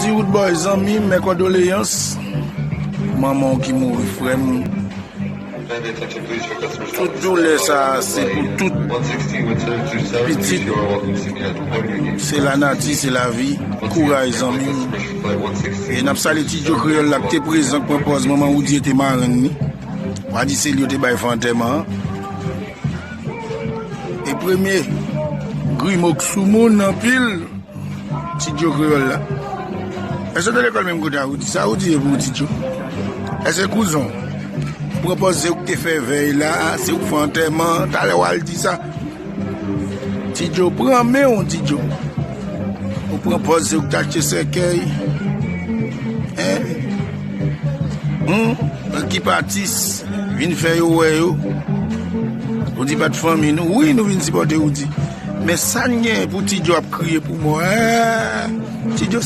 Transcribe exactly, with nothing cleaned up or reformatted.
Di Woodboy, zanmi m, mes condoléances. Manman w ki mouri, frè m. Tout doulè sa a, se pou tout pitit. Se lanati, se lavi. Kouraj, zanmi m. E n ap salye Ti Djo Kreyòl la, ki te prezan, k pran pòz manman Woody te marenn li. W a di se li yo te bay fè antèman an. E premye grimo k sou moun anpil, Ti Djo Kreyòl la. Èske w te lekòl menm kote a, Woody? Sa Woody ye pou ou, Ti Djo? Èske kouzen w pran pòz se ou k te fè vèy la, se ou k fè antèman, talè w al di sa? Ti Djo, pran men w, Ti Djo. Ou pran pòz se ou k te achte sèkèy. Hein? Hmm? Ekip atis vin fè yo wè yo. Ou di pa t fanmi nou. Wi, nou vin sipòte Woody. Men sa n gen pou Ti Djo ap kriye pou mò. Hein? Ti Djo